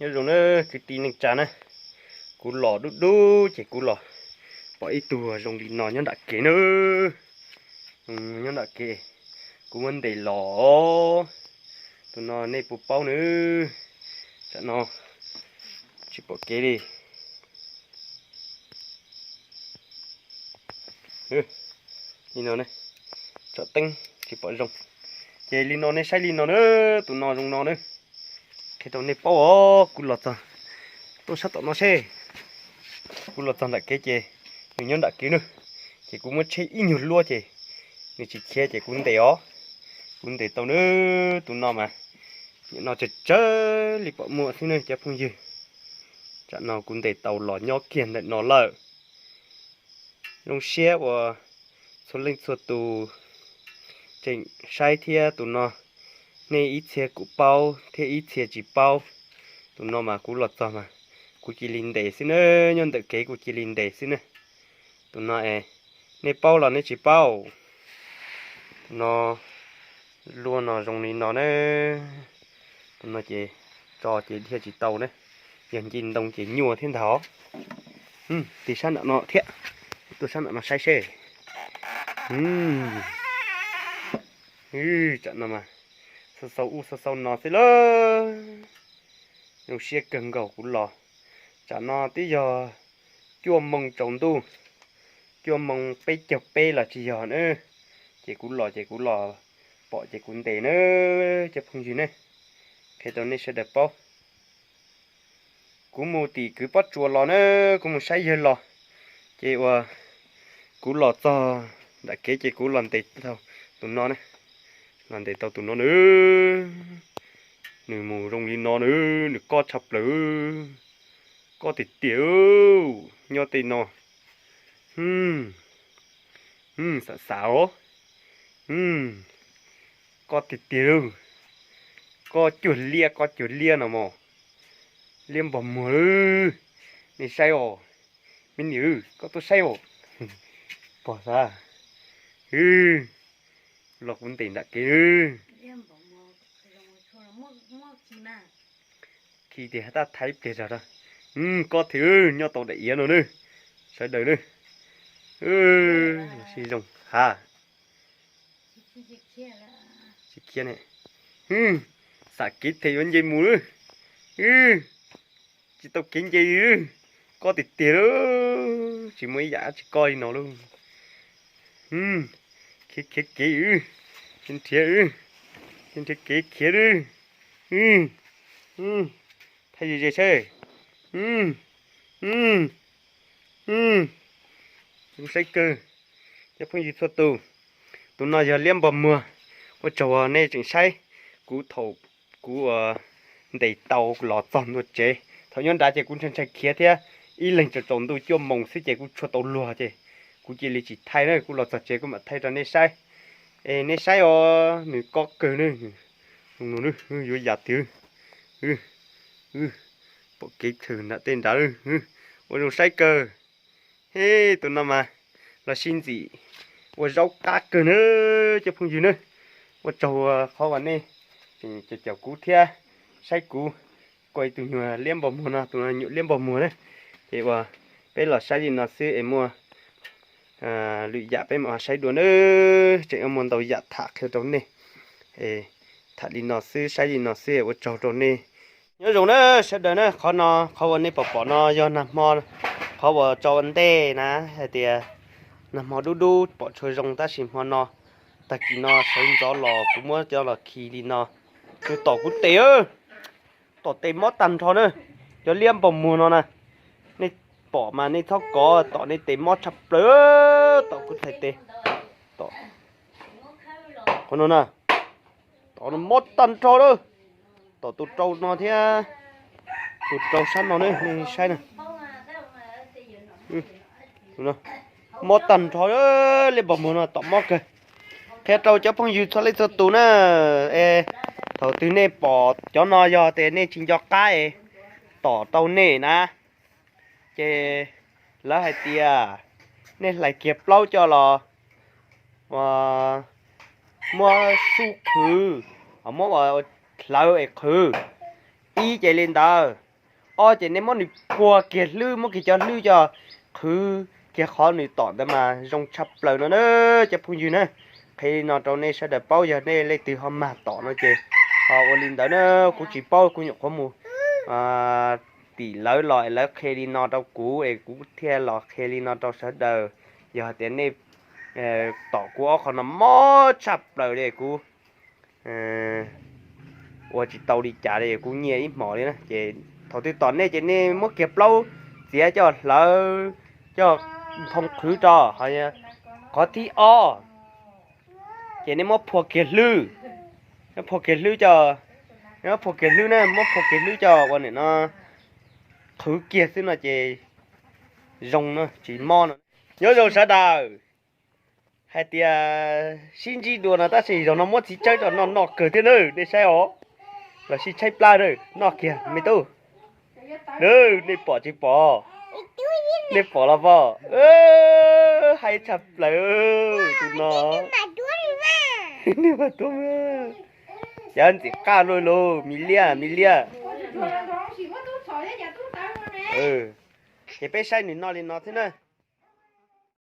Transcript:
Nyob zoo na kwv tij neej tsa na, kuv los dub dub ces kuv los pom ib tug zoo li no nyob nram kev na. Nyob nram kev, kuv muab ntes los. Tus no nej puas paub na? Tsam no tsis pom kev li. Li no, tsom teeb tsis pom zoo. Ces li no nej saib li no na, tus no zoo no na. Qhia rau nej paub os, kuv los txog, tuaj sab tom no seb. Kuv los txog nram kev ces nws nyob nram kev na, ces kuv muab tsheb ib nyuag luab ces nws tsis khiav ces kuv ntes os. Kuv ntes tau na, tus no mas nim no tsawg tsawg li pom muaj xwb na cov phooj ywg. Tsam no kuv ntes tau los nyob kiag ntawm no lawm. Zoo siab uas txhua leej txhua tus tseem saib thiab tus no, nej ib txhia kuj paub thiab ib txhia tsis paub. Tus no mas kuv los txog mas kuv cia li ntes xwb na, nyob ntawm kev kuv cia li ntes xwb na. Tus no es nej paub los nej tsis paub? Tus no luaj no zoo li no na. Tus no ces tso ces dhia tsis tau na, yog nce ntoo ces nyuaj thiab ntag os. Tig sab nram no thiab, tuaj sab nram no saib seb. Tsam no mas xau xau ub xau xau no xwb lauj. Zoo siab kawg nkaus kuv los. Tsam no twb yog cuaj moos tsaus ntuj, cuaj moos peb caug peb los tsis yog na. Ces kuv los ces kuv los pom ces kuv ntes na, cov phooj ywg ne, qhia rau nej sawv daws paub. Kuv mus tim kwv pob tsuas los na, kuv mus saib yawg los, ces uas kuv los txog nram kev ces kuv los ntes tau tus no na, los ntes tau tus no na. Nws mus zoo li no na, nws koj tshaj plaws, koj tiag tiag, nyob tej no. Xav xav os, koj tiag tiag, koj cuag liab, koj cuag liab no mos, liab npog muag. Nej saib os, me niam, koj tuaj saib os, pog xav, los kuv ntes nram kev. Khi tias tab thaiv pliag zog rau, koj thiaj nyob tau daim iav no na, sawv daws na. Sib zoo ha. Tsis khiav ne, xam kev thiaj yuav nce mus na. Tsis tau kev nce, koj tiag tiag, tsis muaj ib yam tsis koj li no lauj. Khiav khiav kev, khiav nrhiav, khiav nrhiav kev khiav. Thaij ze ze seb. Zoo saib kawg, cov phooj ywg txhua tus. Tus no yog liab npog muag. Ua tsaug uas nej tseem saib kuv thaum kuv ntes tau los txog ntua tsev. Thaum nyob nrad ces kuv ntshai ntshai khiav thiab, ib leeg tsaus tsaus ntuj cuaj moos xwb ces kuv tshuaj tau luag ces kuv cia li tsis thaij na, kuv los txog tsev kuv mam thaij rau nej saib. Es nej saib os, nws koj kawg na, yuav yam twg, pom kev kawg nram tej nrad, ua zoo saib kawg. Tus no mas los sib ntxim ua zaub qab kawg na, cov phooj ywg na. Ua tsaug qhov uas nej tseem caum kuv thiab saib kuv. Kuj ib tug nyuag liab npog muag no, tus no nyuam liab npog muag na. Ces uas peb los saib li no xwb es muaj lwm yam peb mam saib dua na. Tseem muaj ntau yam tham qhia rau nej. Tham li no xwb, saib li no xwb, ua tsaug rau nej. Nyob zoo na sawv daws na, qhov no, qhov uas nej pom pom no yog nag hmo, qhov uas tso ua ntej na, hais tias nag hmo dub dub pom tshua zoo tab sis hmo no, tag kis no sawv ntxov los kuv muab cov los khi li no. Nws tom kuv tes, tom tes mob tag nrho na. Cov liab npog muag no na, nej pom mas nej txhob kov, tom nej tes mob tshaj plaws, tom kuv txhais tes, tom qhov no na, tom no mob tag nrho lawm. Tom tus rau no thiab tus rau sab no ne, nej saib na. Mob tag nrho, liab npog muag no tom mob kawg. Qhia rau cov phooj ywg txhua leej txhua tus na, es thaum twg nej pom cov no yog tias nej tsis nco qab es tom rau nej na, ces lawv hais tias nej hlais kiag plaub coj los muab sub qhwv, muab hlawv es qhwv ib ce li ntawd. ob ces nej muab nws phua kiag hlwb, muab kiag cov hlwb coj qhwv kiag qhov nws tom ntawd mas zoo tshaj plaws no na cov phooj ywg na. Qhia li no rau nej sawv daws paub, yog nej leej twg ho mag tom no ces ho ua li ntawd na. Kuv tsis paub, kuv nyuam qhuav mus tim lawv los es lawv qhia li no rau kuv es kuv thiaj los qhia li no rau sawv daws. Yog hais tias nej tom kuv ob qho no mob tshaj plaws li kuv ua tsis tau li cas li, kuv nyiaj ib hmos li na. Ces thaum twg tom nej ces nej muab kiag plaub txiav coj hlawv, coj nphoo qhwv rau. Qhov thib ob ces nej muab phua kiag hlwb, muab phua kiag hlwb coj, muab phua kiag hlwb na, muab phua kiag hlwb coj ua nim no qhwv kiag xwb no ces zoo no tsis mob no. Nyob zoo sawv daws, hais tias sib ntsib dua no tab sis zaum no muab txiv tsawb rau noj noj kawg thiab na, nej saib os. Los sib tshaib plab na, noj kiag me tub. Nej pom tsis pom? Nej pom los pom. Hais tshaj plaws tus no. Nej mas tuaj, cas ntxim qaj luaj lauj, me liaj me liaj. Ces peb saib nws noj li no thiab na.